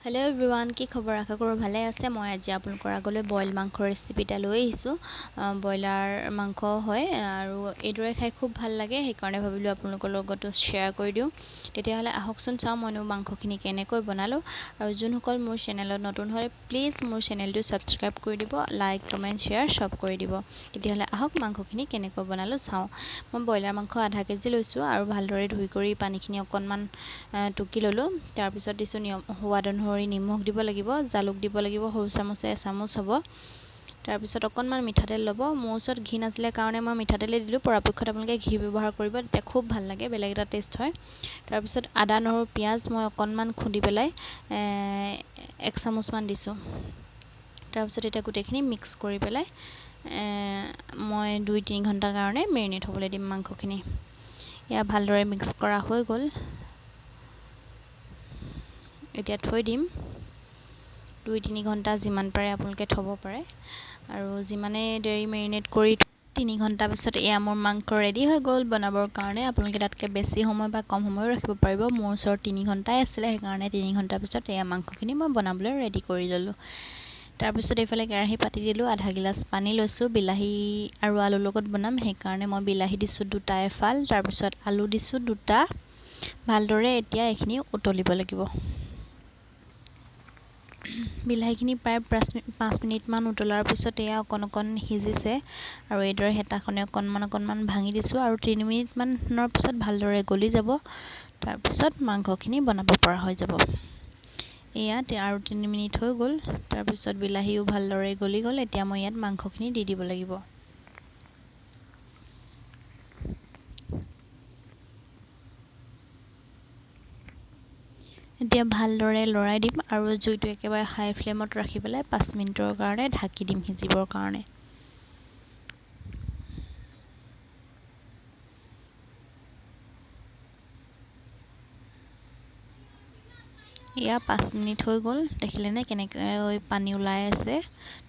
Hello' everyone, কি খবৰ? আশা কৰোঁ ভালে আছে। মই আজি আপোনালোকৰ আগলৈ বইল মাংসৰ ৰেচিপি এটা লৈ আহিছোঁ। ব্ৰইলাৰ মাংস হয় আৰু এইদৰে খাই খুব ভাল লাগে, সেইকাৰণে ভাবিলোঁ আপোনালোকৰ লগতো শ্বেয়াৰ কৰি দিওঁ। তেতিয়াহ'লে আহকচোন চাওঁ মইনো মাংসখিনি কেনেকৈ বনালোঁ। আৰু যোনসকল মোৰ চেনেলত নতুন হয়, প্লিজ মোৰ চেনেলটো ছাবস্ক্ৰাইব কৰি দিব, লাইক, কমেণ্ট, শ্বেয়াৰ চব কৰি দিব। তেতিয়াহ'লে আহক মাংসখিনি কেনেকৈ বনালোঁ চাওঁ। মই ব্ৰইলাৰ মাংস আধা কেজি লৈছোঁ আৰু ভালদৰে ধুই কৰি পানীখিনি অকণমান টুকি ল'লোঁ। তাৰপিছত দিছোঁ নিয়ম সোৱাদ অনুসৰি নিমখ দিব লাগিব, জালুক দিব লাগিব, সৰু চামুচে এচামুচ হ'ব। তাৰপিছত অকণমান মিঠাতেল ল'ব। মোৰ ওচৰত ঘি নাছিলে কাৰণে মই মিঠাতেলেই দিলোঁ। পৰাপক্ষত আপোনালোকে ঘি ব্যৱহাৰ কৰিব, তেতিয়া খুব ভাল লাগে, বেলেগ এটা টেষ্ট হয়। তাৰপিছত আদা, নহৰু, পিঁয়াজ মই অকণমান খুন্দি পেলাই এক চামুচমান দিছোঁ। তাৰপিছত এতিয়া গোটেইখিনি মিক্স কৰি পেলাই মই 2-3 ঘণ্টাৰ কাৰণে মেৰিনেট হ'বলৈ দিম মাংসখিনি। এয়া ভালদৰে মিক্স কৰা হৈ গ'ল। এতিয়া থৈ দিম 2-3 ঘণ্টা, যিমান পাৰে আপোনালোকে থ'ব পাৰে। আৰু যিমানেই দেৰি মেৰিনেট কৰি 3 ঘণ্টা পিছত এয়া মোৰ মাংস ৰেডি হৈ গ'ল বনাবৰ কাৰণে। আপোনালোকে তাতকৈ বেছি সময় বা কম সময়ো ৰাখিব পাৰিব। মোৰ ওচৰত 3 ঘণ্টাই আছিলে, সেইকাৰণে 3 ঘণ্টাৰ পিছত এয়া মাংসখিনি মই বনাবলৈ ৰেডি কৰি ল'লোঁ। তাৰপিছত এইফালে কেৰাহী পাতি দিলোঁ, আধা গিলাচ পানী লৈছোঁ। বিলাহী আৰু আলুৰ লগত বনাম, সেইকাৰণে মই বিলাহী দিছোঁ 2টা এফাল, তাৰপিছত আলু দিছোঁ 2টা। ভালদৰে এতিয়া এইখিনি উতলিব লাগিব। বিলাহীখিনি প্ৰায় 5 মিনিটমান উতলাৰ পিছত এয়া অকণ অকণ সিজিছে আৰু এইদৰে হেতাখনে অকণমান অকণমান ভাঙি দিছোঁ আৰু 3 মিনিটমানৰ পিছত ভালদৰে গলি যাব। তাৰপিছত মাংসখিনি বনাব পৰা হৈ যাব। এয়া আৰু 3 মিনিট হৈ গ'ল। তাৰপিছত বিলাহীও ভালদৰে গলি গ'ল। এতিয়া মই ইয়াত মাংসখিনি দি দিব লাগিব। এতিয়া ভালদৰে লৰাই দিম আৰু জুইটো একেবাৰে হাই ফ্লেমত ৰাখি পেলাই 5 মিনিটৰ কাৰণে ঢাকি দিম সিজিবৰ কাৰণে। এয়া 5 মিনিট হৈ গ'ল, দেখিলেনে কেনেকৈ পানী ওলাই আছে।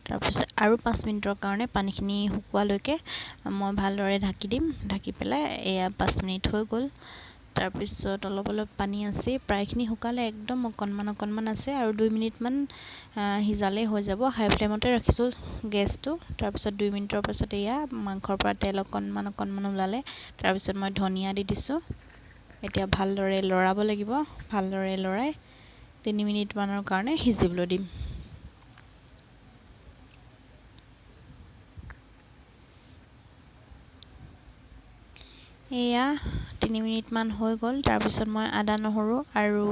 তাৰপিছত আৰু 5 মিনিটৰ কাৰণে পানীখিনি শুকোৱালৈকে মই ভালদৰে ঢাকি দিম। ঢাকি পেলাই এয়া 5 মিনিট হৈ গ'ল। তাৰপিছত অলপ অলপ পানী আছে, প্ৰায়খিনি শুকালে, একদম অকণমান অকণমান আছে আৰু 2 মিনিটমান সিজালেই হৈ যাব। হাই ফ্লেমতে ৰাখিছোঁ গেছটো। তাৰপিছত 2 মিনিটৰ পাছত এয়া মাংসৰ পৰা তেল অকণমান অকণমান ওলালে। তাৰপিছত মই ধনিয়া দি দিছোঁ। এতিয়া ভালদৰে লৰাব লাগিব। ভালদৰে লৰাই 3 মিনিটমানৰ কাৰণে সিজিবলৈ দিম। এয়া 3 মিনিটমান হৈ গ'ল। তাৰপিছত মই আদা, নহৰু আৰু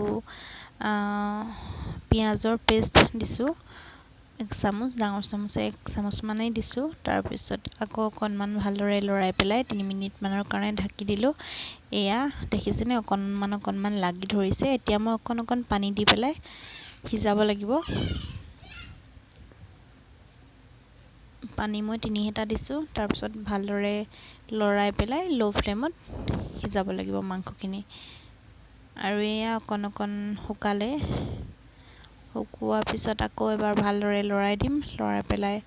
পিঁয়াজৰ পেষ্ট দিছোঁ 1 চামুচ, ডাঙৰ চামুচে 1 চামুচমানেই দিছোঁ। তাৰপিছত আকৌ অকণমান ভালদৰে লৰাই পেলাই 3 মিনিটমানৰ কাৰণে ঢাকি দিলোঁ। এয়া দেখিছেনে অকণমান অকণমান লাগি ধৰিছে। এতিয়া মই অকণ অকণ পানী দি পেলাই সিজাব লাগিব। পানী মই 3 হেতা দিছোঁ। তাৰপিছত ভালদৰে লৰাই পেলাই ল' ফ্লেমত সিজাব লাগিব মাংসখিনি। আৰু এয়া অকণ অকণ শুকালে, শুকোৱাৰ পিছত আকৌ এবাৰ ভালদৰে লৰাই দিম। লৰাই পেলাই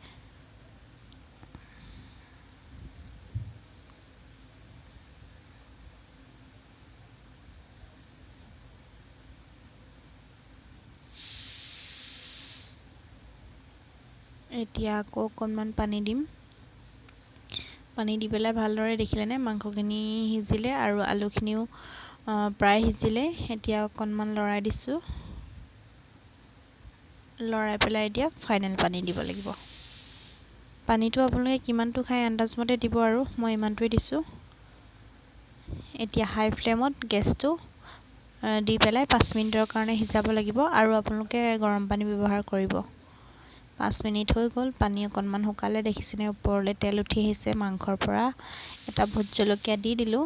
এতিয়া আকৌ অকণমান পানী দিম। পানী দি পেলাই ভালদৰে দেখিলেনে মাংসখিনি সিজিলে আৰু আলুখিনিও প্ৰায় সিজিলে। এতিয়া অকণমান লৰাই দিছোঁ। লৰাই পেলাই এতিয়া ফাইনেল পানী দিব লাগিব। পানীটো আপোনালোকে কিমানটো খায় আন্দাজমতে দিব আৰু মই ইমানটোৱে দিছোঁ। এতিয়া হাই ফ্লেমত গেছটো দি পেলাই 5 মিনিটৰ কাৰণে সিজাব লাগিব আৰু আপোনালোকে গৰম পানী ব্যৱহাৰ কৰিব। 5 মিনিট হৈ গ'ল, পানী অকণমান শুকালে। দেখিছেনে ওপৰলৈ তেল উঠি আহিছে মাংসৰ পৰা। এটা ভোট জলকীয়া দি দিলোঁ।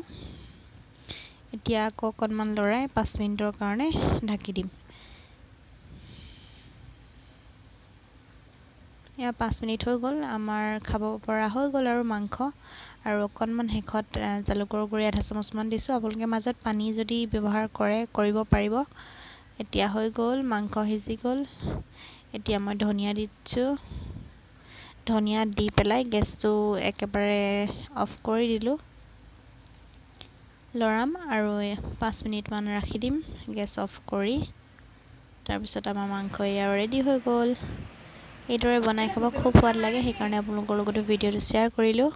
এতিয়া আকৌ অকণমান লৰাই 5 মিনিটৰ কাৰণে ঢাকি দিম। এয়া 5 মিনিট হৈ গ'ল, আমাৰ খাব পৰা হৈ গ'ল আৰু মাংস। আৰু অকণমান শেষত জালুকৰ গুড়ি আধা চামুচমান দিছোঁ। আপোনালোকে মাজত পানী যদি ব্যৱহাৰ কৰে কৰিব পাৰিব। এতিয়া হৈ গ'ল, মাংস সিজি গ'ল। এতিয়া মই ধনিয়া দিছোঁ। ধনিয়া দি পেলাই গেছটো একেবাৰে অফ কৰি দিলোঁ। লৰাম আৰু 5 মিনিটমান ৰাখি দিম গেছ অফ কৰি। তাৰপিছত আমাৰ মাংস এয়া ৰেডি হৈ গ'ল। এইদৰে বনাই খাব খুব সোৱাদ লাগে, সেইকাৰণে আপোনালোকৰ লগতো ভিডিঅ'টো শ্বেয়াৰ কৰিলোঁ।